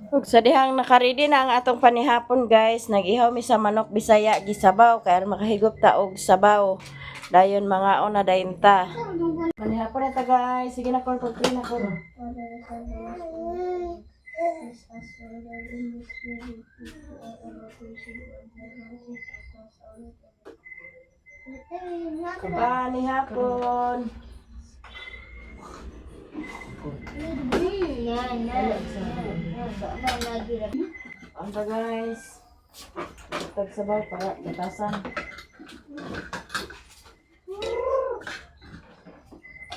Ug sa dihang naka-ready na ang atong panihapon, guys, nag-ihaw mi sa manok Bisaya gisabaw kay aron makahigop ta og sabaw. Dayon mga na dayon ta. Panihapon na ta, guys. Sige na kor, pag na kor. Panihapon. Ang ta, guys. Tag sabaw para gatasan.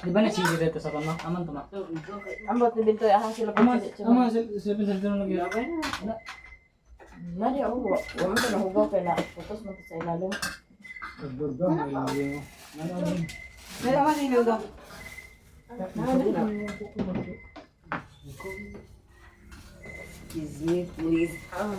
Di ba nagsige dito sa kama? Aman tuma. Ambot ni Bintoy ahang sila Aman, pa. aman sila sa dito lagi. Nadi ako wa. Wa man to nahugaw kay na putos man to sa ilalom. Excuse me, please. Ah.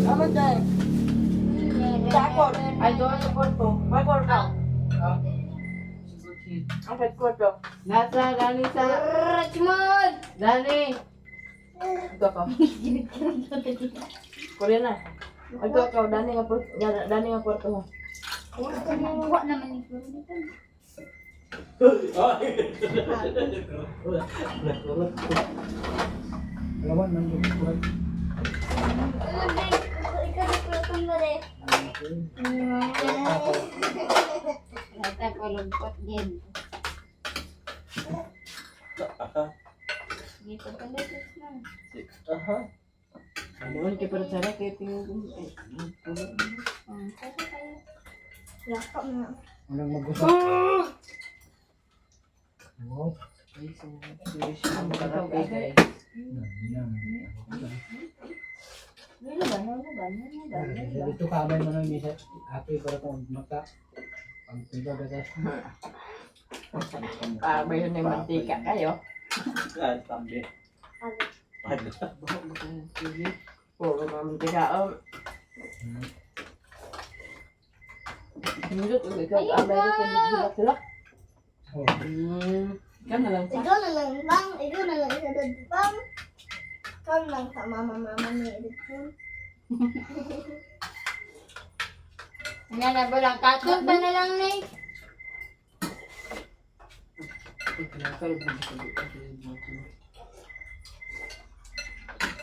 Aman tayo. Takot. Ay, doon sa kwarto. May kwarto. Ang pet kwarto. Nasa, Dani sa. Richmond! Dani! Ito ka. Korea na. Ito ka, dani nga kwarto. Dani nga kwarto ha. Wa naman ni dito. Lawan man yung kuwan. Nata ko lugpot din. Dito pa na na. Aha. Ano kay para sa kay tingin ko. Lakap na. Walang mag-usap. Oh, dito kamay mo nang isa. Ate para kung mata. Ang tiba gatas. Ah, bayon na yung mantika kayo. Tambi. Puro mga mantika. Oh. Hindot, ug ikaw, abay ko kay hilak-hilak. Oh, Ikaw na lang sa. Ikaw na lang bang, ikaw na lang isa dad bang. Ikaw na lang sa mama mama ni Edith. Ano na ba lang? Katun pa na lang ni.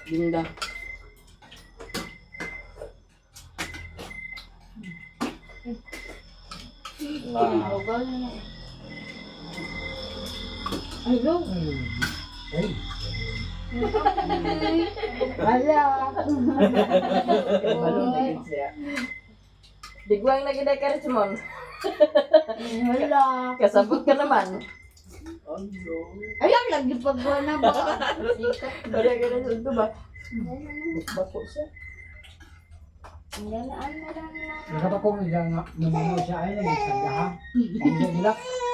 Binda. Wow. Ay, no. ay. Wala. Balon na gid siya. Digwang na gid ka, Richmond. Wala. Kasabot ka naman. Ayaw, lagi pagbuwan na ba? Wala ka na sa ba? Bako siya. Nakapakong siya nga namuno siya ay nag-isang ha. Ang nila.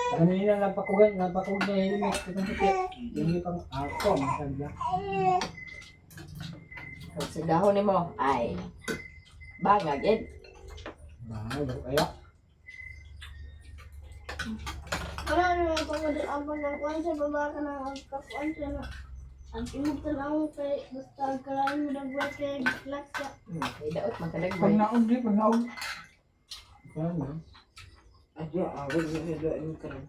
Ganun nila napakugan, napakog na helmet itong puti. Yung pang ako, masagla. Kag sa dahon nimo ay banga gid. Bahal, kaya. Wala na lang pag ng kuan sa baba ka na kakuan siya na. Ang imog tanawon kay basta ang kalain mo dagway kay black siya. Kay daot man Pag kadagbay. naog di, pag naog. Kaya na. Adyo, awag na siya doon ka rin.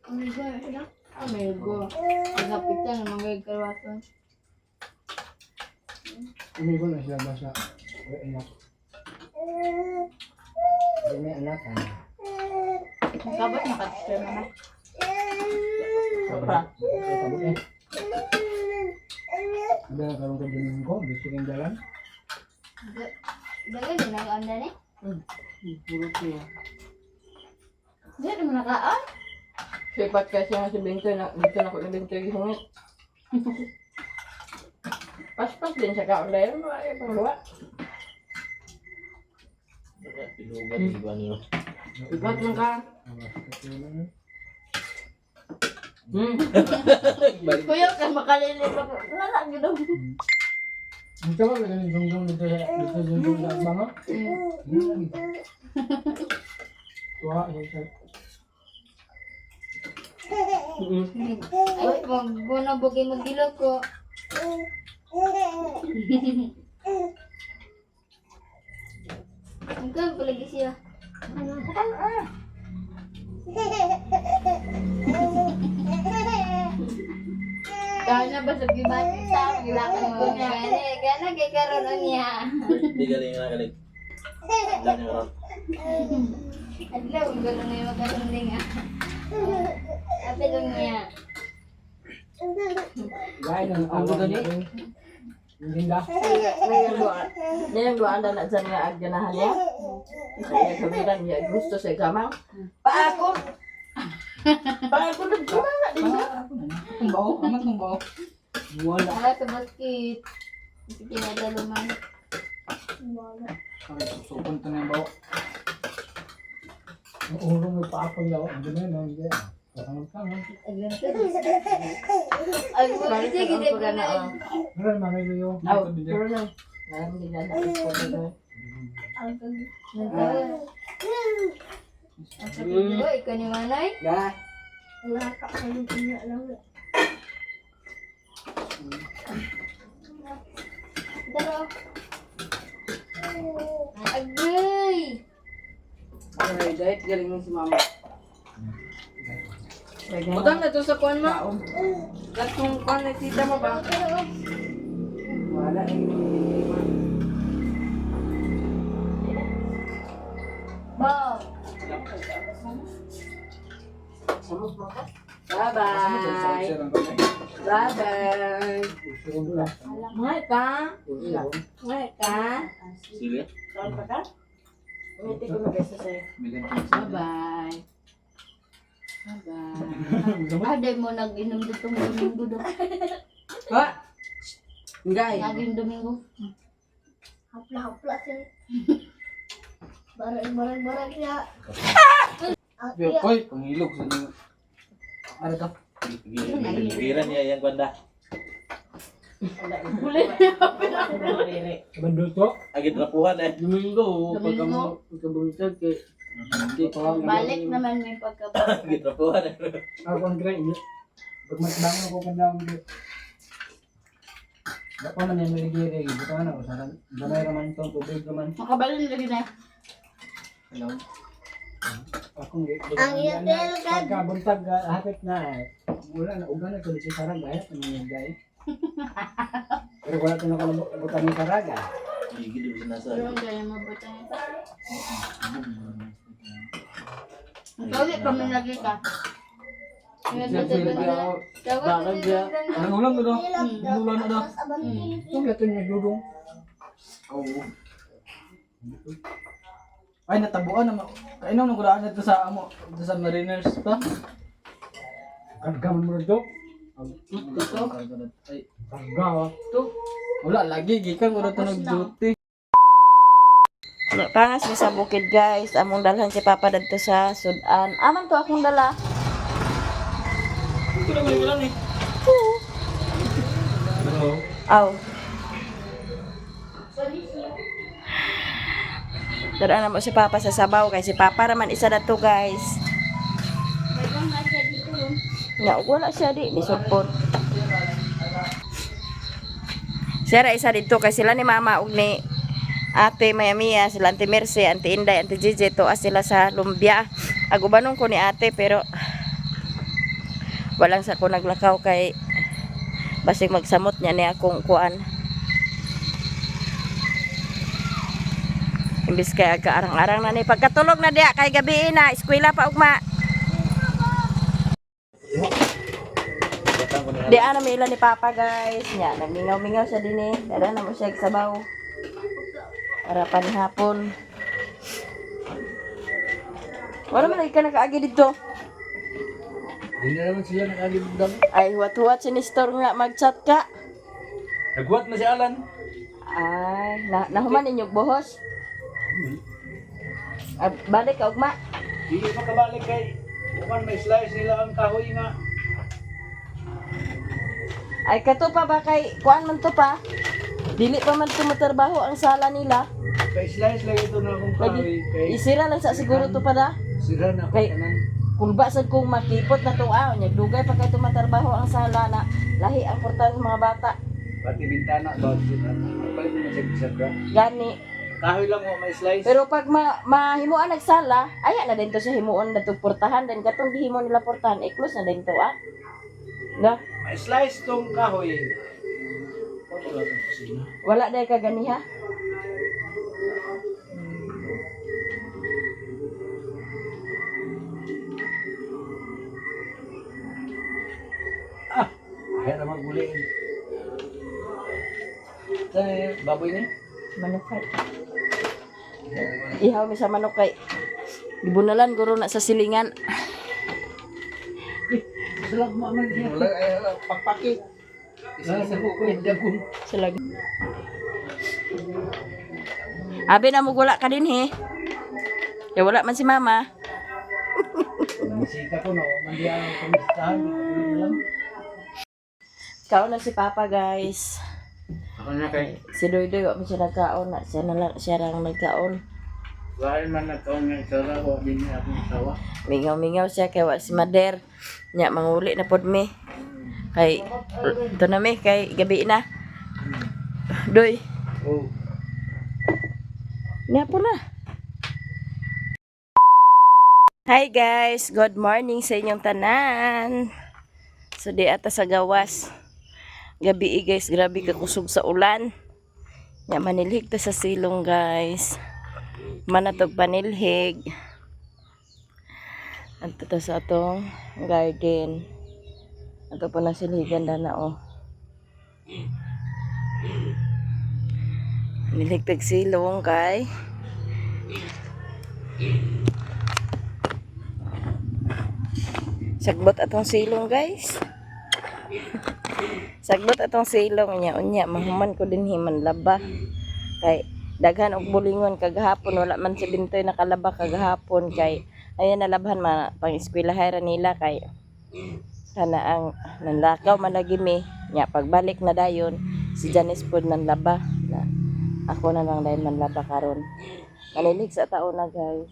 Ang gano'n sila. Amigo. Ang kapitan ng mga ikalwaton. Umigo na sila basta. Wala anak. Hindi may anak ah. Ang kabot nakatisya na na. Sobra. Ay, kabot eh. Ada karon ka Domingo, gusto kang dalan. Dagay din ang anda ni. Puro siya. Hindi naman nakaan. Sipat kasi nga si Bintoy na dito na ko ni Bintoy gihungit. Paspas din siya kaon dayon ay pangluwa. Pinugan, di ba niyo? Ibat man ka. Kuya ka makalili pa. Wala gid. Ang tawag na ganun dungdung dito sa dito dungdung sa mga. Tuwa siya. Ay, magguna bagay magilok ko. Ang kan palagi siya. Kaya na ba sa gibati sa gilakan ko niya. Gani, gana kay karon niya. Birthday galing nga galing. Wala niya karon. Adlaw ang gulo ngayon magkasunding ah. Apil niya. Gaya ng ang gani. Hindi na. Niyang duaan na dyan nga agyanahan niya. Kaya kabilan niya gusto sa gamang. Paako! Paako na gumana din siya. Kung bao, amat kung bao. Wala. Wala sa basket. Sige na daluman. Susukon to na yung bawo. Ang ulo mo pa ako daw. Ang gano'n na hindi. Kasangan-sangan. Ay, sige, sige, ko na. Meron man kayo. Aw, pero na. Naram din na na. Ang sakit ko, ikaw ni Manay. Ga. Wala ka kayo niya lang. Daro. Agay! Ay, diet galing mo si mama. Butang na to sa kuan ma. Katong kuan na tita mo ba? Wala eh. Ba. Bye-bye. Bye-bye. Ngay ka. Ngay ka. Sige. Kaon pa ka? Ngiti ko na guys sa'yo. Bye-bye. Bye-bye. Aday mo nag-inom ditong Domingo do. Ha? Ngay. Naging Domingo. Hapla-hapla siya. Barag barag barag siya. Koy, pangilog sa inyo. Ano to? Giran niya yang kwanda. Banduto. Agit rapuhan eh. Domingo, pagka Domingo. mo, pagkabuntag kay Balik naman may pagkabalik. Agit rapuhan eh. Ako ang gray. Pag matbangon ko kanda ang gray. Dapat man yung maligiri. Buto na ako. Sa gamay raman itong tubig raman. Makabalin lagi na. Hello. Akong Ang iyatel ka. Pagkabuntag, hapit na. Wala na, uga na tuloy sa saraga. Ay, pangyayagay. Pero wala ito nakabutan ng saraga. Gigi di nasa. Pero ang galing mabutan ito. Ikaw pa man lagi ka. Bakit siya? Anong ulam ko Ulam na daw. Ito ito yung nagdudong. Oo. Ay, natabuan na. Kainom na kulaan dito sa amo, dito sa Mariners pa. Karga mo ito. Ito. Ay, Karga ah. Ito. wala lagi gikan ko na to nag-duty. Pangas mi sa bukid guys. Among dalhan si Papa dadto sa sudan. Aman to akong dala. Aw. Dara na mo si Papa sa sabaw kay si Papa raman isa na to guys. Nga wala siya di ni support. Sira isa dito kay sila ni Mama ug ni Ate Mayamia, sila Ante Mercy, Ante Inday, Ante Gigi, tuwa sila sa lumbia. Agubanon ko ni ate pero walang sa ko naglakaw kay basig magsamot niya ni akong kuan. Imbis kay agkaarang-arang na ni pagkatulog na diya kay gabi na eskwela pa ugma. Di ana may ilan ni Papa guys. Nya nagmingaw-mingaw siya din eh. Dara na mo siya sabaw. Para panihapon. Wala man lagi ka nakaagi dito. Hindi na naman sila nakagibdam. Ay, huwat-huwat si Nestor nga mag-chat ka. Nagwat na si Alan. Ay, na nahuman inyong buhos. Ah, balik ka ugma. Hindi makabalik kay Bukan may slice nila ang kahoy nga. Ay, kato pa ba kay kuan man to pa? Dili pa man tumatrabaho ang sala nila. Pa-slice lang ito na akong Lagi, kahoy kay isira lang sa siguro to pada. sira na ako Kay- tanan. Kulba sad kung makipot na tong aw nya dugay pa kay tumatrabaho ang sala na lahi ang portal sa mga bata. Pati bintana ba sira na. Palit mo sa bisagra. Gani. Kahoy lang mo may slice. Pero pag mahimuan nagsala, aya na din to siya himuon na tong portahan then katong gihimo nila portahan i-close na din to ah. Na, May slice tong kahoy. Wala tong kusina. wala dai ka ganiha. Kaya na maguliin. Saan eh, baboy ni? Manukay. Ihaw mi sa manok kay gibunalan guro na sa silingan. Salag mo man siya. Wala ay pagpaki. Isa sa ko dagon. Salag. Abi na mo gula ka din he. Ya wala man si mama. Bisita ko no, mandiya ang kamistahan, lang. Kaon na si Papa guys. Ako na kay Si Doy Doy wa man siya nagkaon na siya na lang siya lang nagkaon. Dahil man nagkaon nga isara ko din niya akong asawa. Mingaw-mingaw siya kay wa si Mader. Nya manguli na pod mi. Kay ito na mi kay gabi na. Doy, Oh. nya po na. Hi guys, good morning sa inyong tanan. So di ata sa gawas. Gabi eh, guys, grabe ka kusog sa ulan. Nya manilhig ta sa silong guys. Manatog panilhig. Anto ta sa atong garden. Ato po na silhigan na oh. Manilhig tag silong kay. Sagbot atong silong guys. Sagbot atong silong niya unya mahuman ko din himan laba. Kay daghan og bulingon kagahapon wala man si Bintoy nakalaba kagahapon kay ayan nalabhan ma pang eskwelahay ra nila kay kana ang nanlakaw man lagi mi nya pagbalik na dayon si Janice pod nanlaba na ako na lang dayon manlaba karon. Manilig sa tao na guys.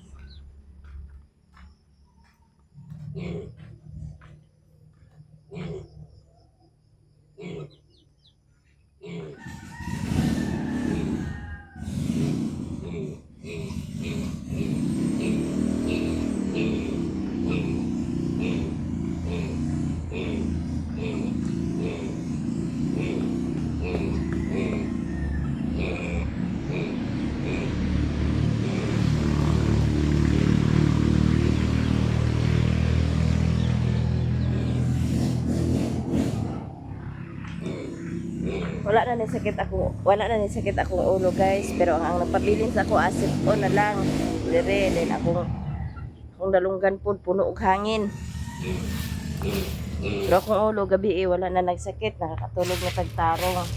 Wala na ni sakit ako, wala na ni sakit akong ulo guys, pero ang nagpabilin sa ako asip o na lang. Dire din akong akong dalunggan pod puno og hangin. Pero akong ulo gabi eh, wala na nagsakit, nakakatulog na tagtarong.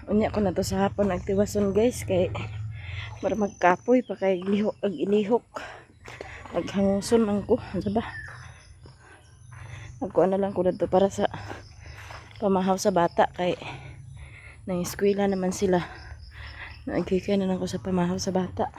Unya ko na to sa hapon agtiwason guys kay para magkapoy pa kay lihok ag ilihok. Aghanguson man ko, ano ba? Nagkuan na lang ko dadto para sa pamahaw sa bata kay nang eskwela naman sila. Nagkikay na lang ko sa pamahaw sa bata.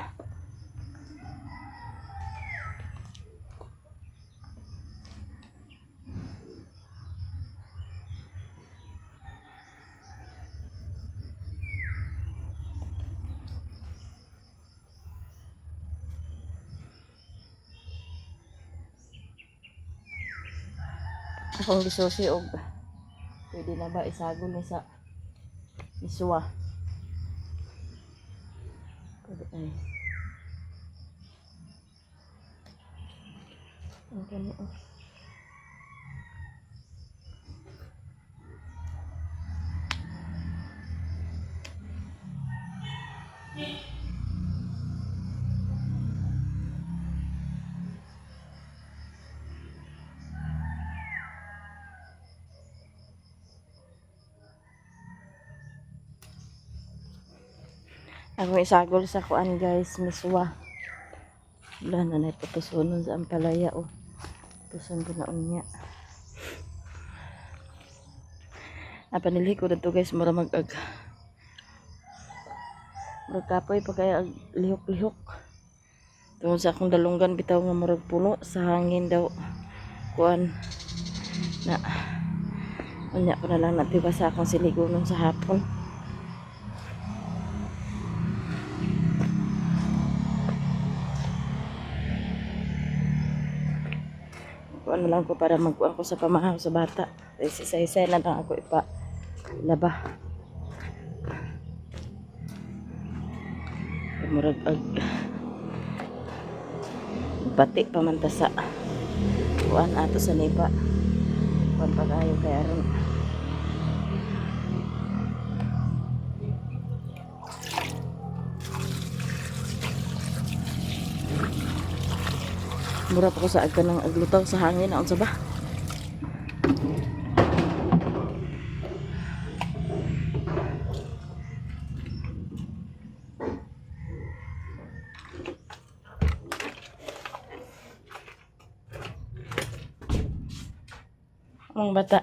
Akong gisusi og pwede na ba isagol ni sa isuwa. Pwede ay. Ang gani oh. Akong isagol sa kuan guys, miswa. Wala na na iputusunon sa ampalaya oh. Tuson ko na unya. Apanilhi ko dito guys, mura mag-ag. Murag kapoy pa kaya ag lihok-lihok. Tungod sa akong dalunggan bitaw nga murag puno sa hangin daw kuan na unya ko na lang natiba sa akong siligunon sa hapon. Kuan na lang ko para magkuan ko sa pamahaw sa bata. Eh, isa-isa na lang ako ipa laba. Murag ag bati pa man ta sa kuan ato sa nipa. Kuan pa kayo kay aron mura pa ko sa agka ng aglutaw sa hangin na unsa ba? Ang bata.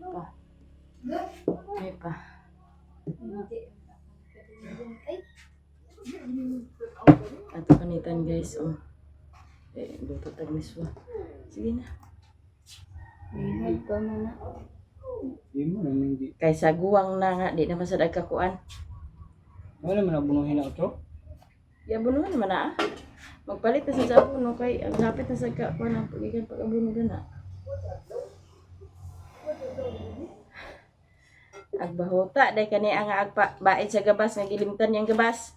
Pa. May pa. Ato kanitan guys, oh. Eh, luto tag miswa. Sige na. Lihod pa man na. Di mo na hindi. Kay sa guwang na nga, di naman sa dagkakuan. Wala man abunuhin na ito. Ya bunuhan naman na ah. Magpalit na sa abuno kay ang hapit na sa kakuan ang pagikan pag abuno na. Agbahuta day kani ang agpa baid sa gabas nga gilimtan niyang gabas.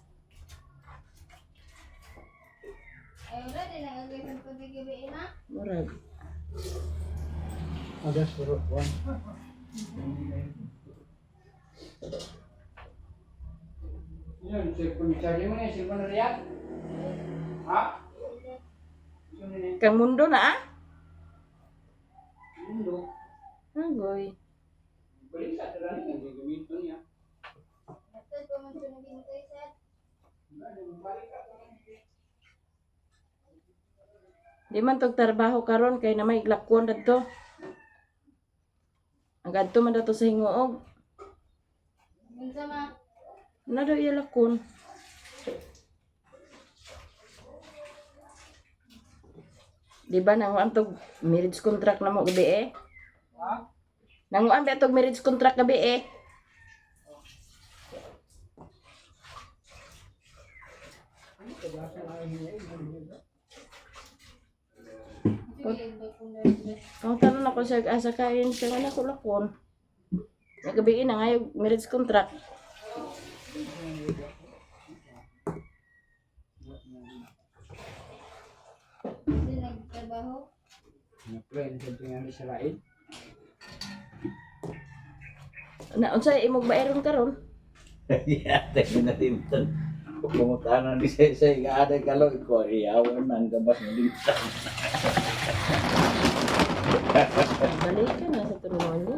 Ay, wala din ang agay sa tubig gabi na. Murag. Agas puro one. Yun, cellphone charge mo na, cellphone na riyan. Ha? Yun na Kang mundo na ah. Mundo. Agoy. Balik sa tara niya, gagamitin niya. Matod pa man ito naging kay sir. Balik ka. Di man tog trabaho karon kay na may lakwon dadto. Ang adto man dato sa Hinguog. Unsa ma? Na daw iya lakon. Di ba nanguan tog marriage contract na mo gabi eh? Ha? Nanguan ba tog marriage contract gabi eh? Kung tanong ako siya, asa kain siya nga nako lakon. Gabi na nga yung marriage contract. Hindi nagtrabaho. Na-friend sa tingali sa lain. Na unsa imong baeron karon? Yate na limtan. Pumutanan ni Sese nga aday kalo ko iyawan ang gabas na limtan. Balik ka na sa tulungan niya.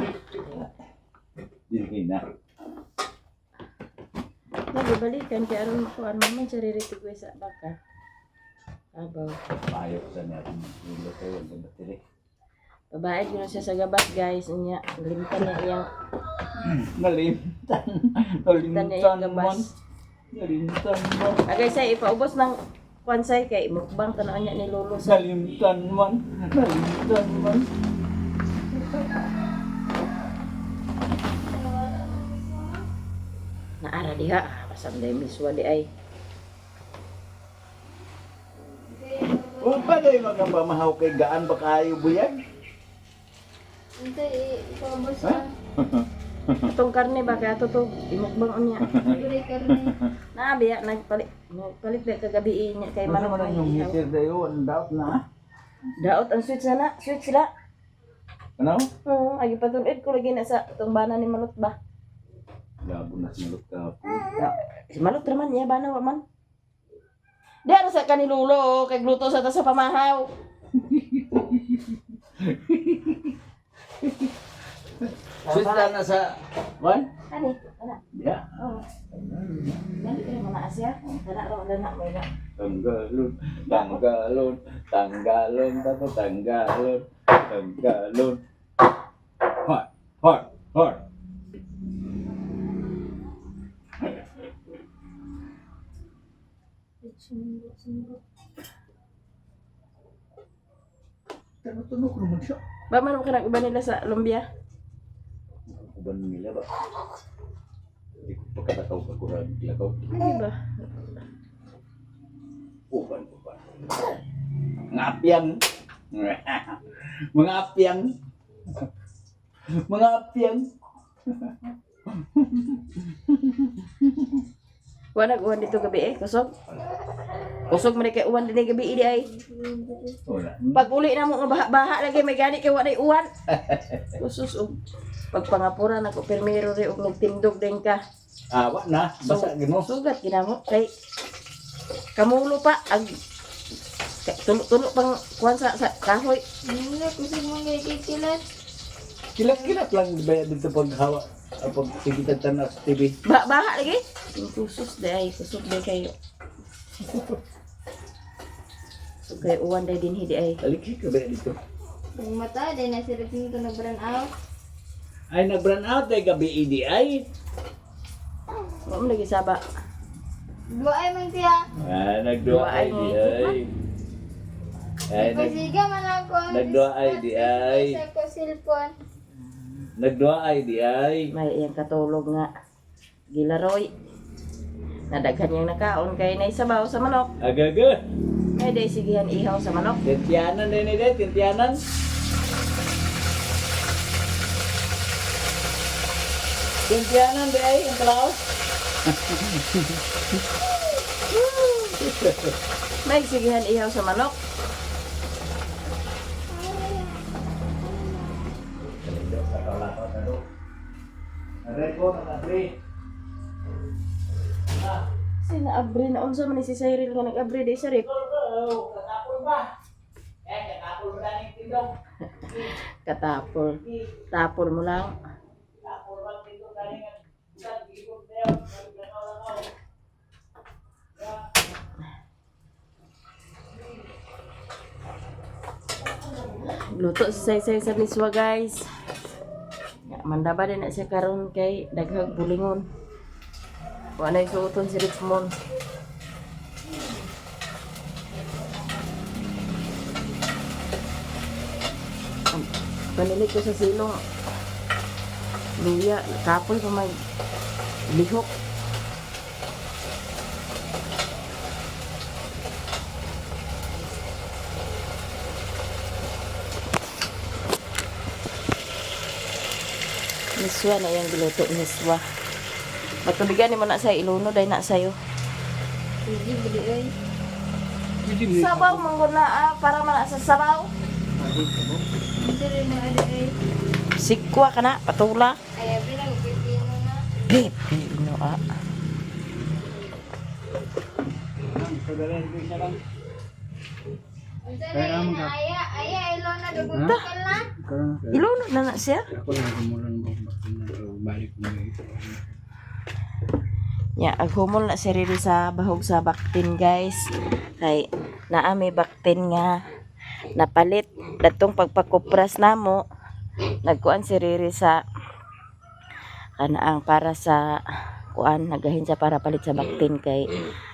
Dili na. Lagi balikan kay aron makuan mo man siya riritigoy sa baka. Abaw. Maayo ko sa niya ulo kayo ang battery. Babae yun siya sa gabas guys. Unya, limtan niya iyang Nalimtan. limtan niya iyang Nalimtan man. gabas. Nalimtan man. Agay say ipaubos ng kwansay kay mukbang tanaw niya ni Lolo sa Nalimtan man. Nalimtan man. naara diha. Ah, Pasam day miswa di ay. Wa pa day mga pamahaw kay gaan ba kayo buyag? Unsa ipaubos ka? Atong karne ba kay ato to imukbang unya. Libre karne. Naa biya nagpalit nagpalit ba kagabi niya kay Ano manok man ang may yung ihaw. heater dayo ang daot na. Daot ang switch na na, switch sila. Ano? Oo, ay patulid ko lagi na sa tumbana ni Malot ba. Gabo na sinulot ka po. Si Malot raman niya bana wa man. Di ara sa kanilulo oh, kay gluto sa ta sa pamahaw. Switch na sa one? Ani, ana. Ya. Oo. Dali kay mana asya. Kana ra wala na may na. Tanggalon, tanggalon, tanggalon, tato tanggalon, tanggalon. Har, har, har. Tunog naman siya. Ba man mo kanang uban nila sa lumbia? Uban nila ba? Hindi ko pagkatakaw pa kurang lakaw. Hindi ba? Uban, uban. Mga apyang. Mga apyang. Mga apyang. Wa nag-uwan dito gabi eh, kusog. Kusog man kay uwan dinhi gabi di ay. Wala. Pag uli na mo nga baha-baha lagi may gani kay wa nay uwan. Kusus og pagpangapura nako pirmero ri og nagtindog din ka. Awa na, basa gid mo. Sugat ginamo kay kamulo pa ag tulo-tulo pang kuan sa kahoy. Wala kusog man kay kikilat. Kilat-kilat lang ba dito paghawa pag sigitan tanas sa TV. Baha-baha lagi. Kusus di ay kusog di kayo. So kay uwan day dinhi di ay. Alikik ka ba dito? Kung mata day na si Repinto na brand out. Ay nag-brand out ay gabi idi ay. Wa mo lagi saba. Duay man siya. Ah, nagduwa ay di ay. Ay nag Pasiga man ako ang Nagduwa ay di ay. Sa ko cellphone. Nagduwa ay di ay. May iyang katulog nga gilaroy. Nadaghan niyang nakaon kay nay sabaw sa manok. Agaga. May day sigihan ihaw sa manok. Tintianan din ni tintianan. Tintianan di ay ang kalaos. May sigihan ihaw sa manok. Reko na pre. Sina abri na unsa man ni si Cyril nga nag-abri di sa rip. Katapol ba? Eh, katapol ba ning tindog? Katapol. Tapol mo lang. Katapol ba tindog galing ang gibog dayo. Nagluto si Saysay sa miswa, guys. Ya, mandaba din na siya karon kay daghag bulingon. Wa na isuoton si Richmond. Panilig ko sa silong. Luya, kapoy pa mag lihok. Miswa na yung giluto, miswa. Matubigan ni mo na sa iluno, dahil na sa'yo. Hindi budi oy. Sabaw, manggod na ah, para man na sa sabaw. Hindi rin na ada oy. Sikwa ka na, patula. Ay abi na pipino na. Pipino ah. Unsa na ina aya aya ilona dugong tukal na. Iluno na na siya. Ako lang gumulan mo balik mo. Ya, aghumol na si Riri sa bahog sa baktin, guys. Kay naa may baktin nga napalit datong pagpakupras namo. Nagkuan si Riri sa kanaang para sa kuan nagahin siya para palit sa baktin kay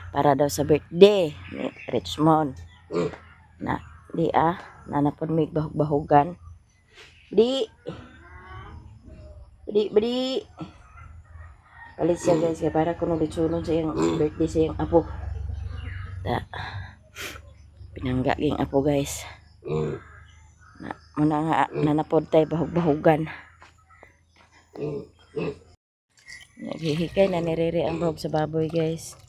para daw sa birthday ni Richmond. Na di ah nanapon may bahog-bahogan. Di Di bdi. Palit siya guys kay para kuno litsunon sa iyang birthday sa iyang apo. Ta. Pinangga ging apo guys. Na muna nga nanapod tay bahog-bahogan. Naghihikay na nirere ang bahog sa baboy guys.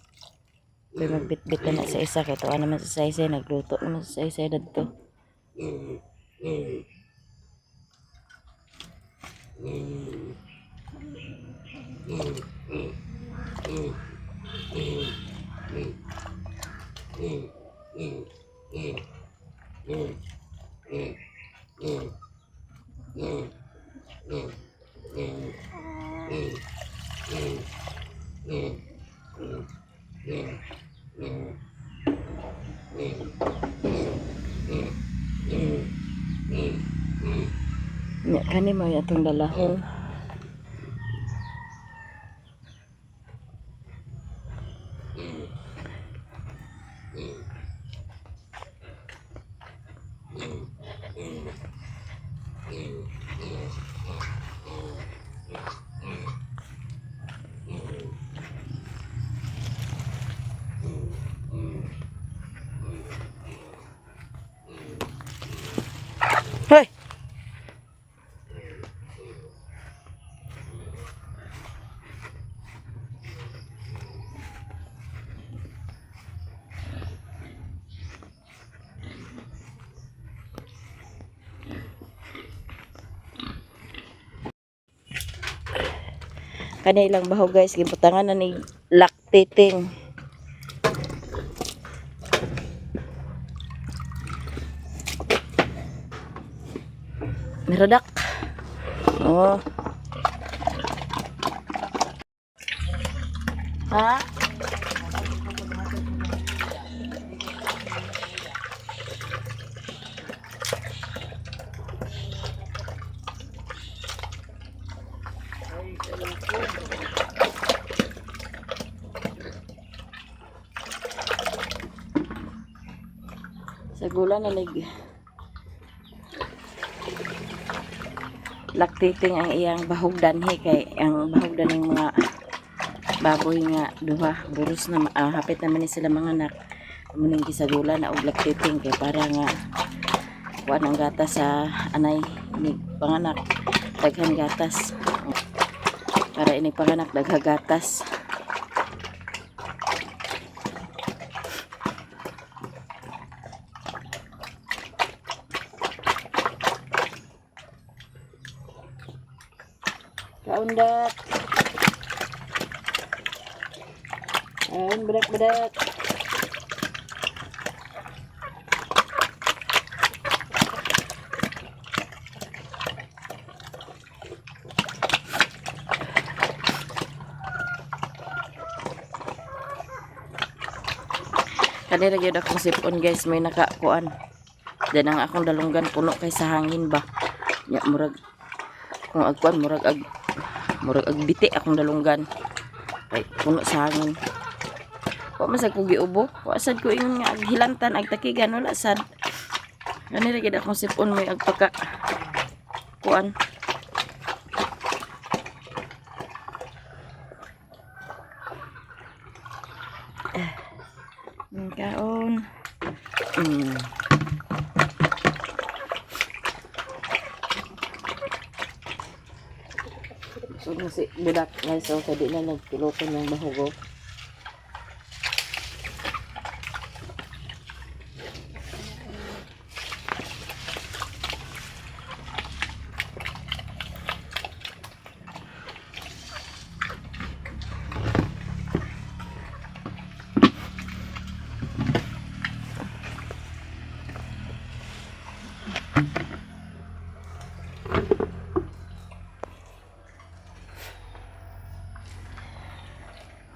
May magbitbit na na sa isa kay tuwa naman sa saysay nagluto naman sa saysay dadto. Nya kani mo atong dalahon. Hoy! Kanilang baho guys, gibutangan na ni lactating. Miradak. Oh. Ha? Sa gula na nig lactating ang iyang bahog danhi kay ang bahog daning mga baboy nga duha buros na hapit naman ni sila mga anak muning gisagula na og lactating kay para nga kuan ang gatas sa anay ni panganak daghan gatas para ini panganak daghang gatas. Kaundak. Ayun, bedak-bedak. Kanira gyud akong sipon guys, may nakakuan. Then ang akong dalunggan puno kay sa hangin ba. Nya murag kung agkuan murag ag biti akong dalunggan. Kay puno sa hangin. Wa man sad ko giubo. Wa sad ko ingon nga ag hilantan ag takigan, wala sad. Gani ra gid akong sipon mo ag pagka kuan. Kaon. So, na si Budak guys, so kay di na nagtulokon ng bahugo.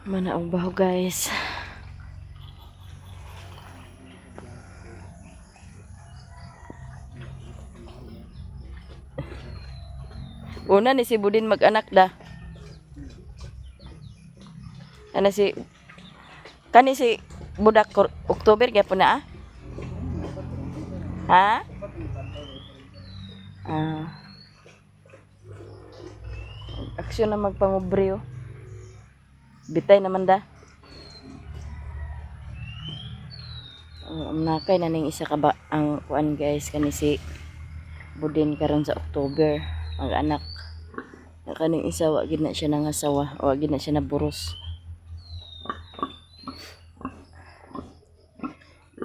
Mana ang baho guys. Una ni si Budin mag-anak da. Ano si kani si Budak October gyapon na ah? Ha? Ah. Aksyon na magpangubryo. Bitay naman da. Nakay na ning isa ka ba ang kuan guys, kani si Budin karon sa October ang anak. Kaning isa wa gid na siya nangasawa, wa gid na siya naburos.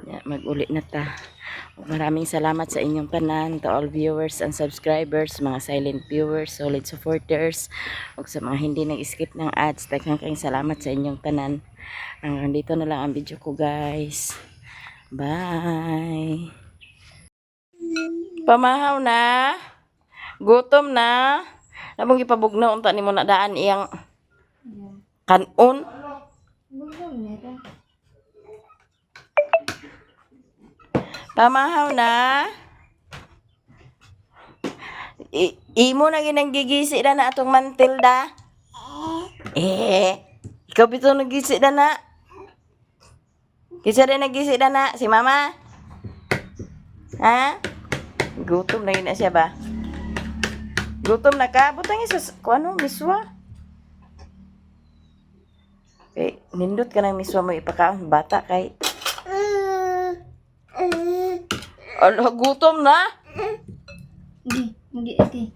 Ya, mag-uli na ta. Maraming salamat sa inyong tanan, to all viewers and subscribers, mga silent viewers, solid supporters, ug sa mga hindi nag-skip ng ads. Daghang kayong salamat sa inyong tanan. Hanggang dito na lang ang video ko, guys. Bye! Pamahaw na! Gutom na! Namong gipabugnaw unta nimo na daan iyang kanon. Pamahaw na. Imo na ginang gigisi na na atong mantil da. Eh, ikaw bitaw nagisi na na. Kinsa din nagisi na na? Si mama? Ha? Gutom na yun na siya ba? Gutom na ka? Butang isa, kung ano, miswa. Eh, nindot ka ng miswa mo ipakaon. Bata kay. Ala, gutom na? Hindi, hindi, ate.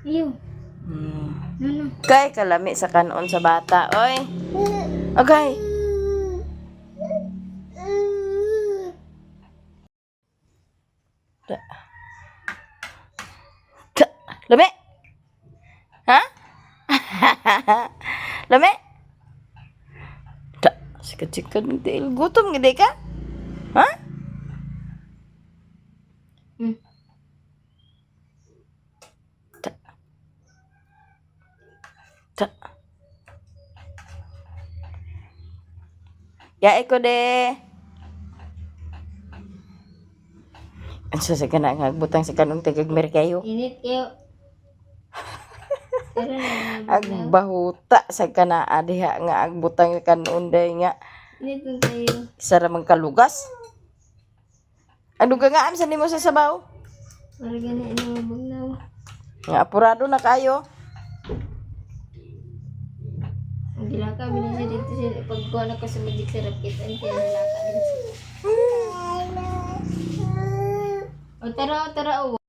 Iyo. No, no. Kay kalami sa kanon sa bata, oy. Okay. Ta. Ta. Lami. Ha? Lami. Ta. Sikat-sikat ng tiil. Gutom gid ka? Ha? Ta. Ta. Ya ko de. Ang sa kana nga butang sa kanong tagagmer kayo. Init kayo. Pero na, Agbahuta sa kana adiha nga agbutang sa kanon day nga init lang kayo. isa ra man kalugas. Ano ka nga am sa nimo sa sabaw? Para gani na mabugnaw. Nga apurado na kayo. Ang gilaka, bilang siya dito siya. Pagkuha na ko sa magic syrup, kita ang kinalaka din siya. O tara, o tara, o.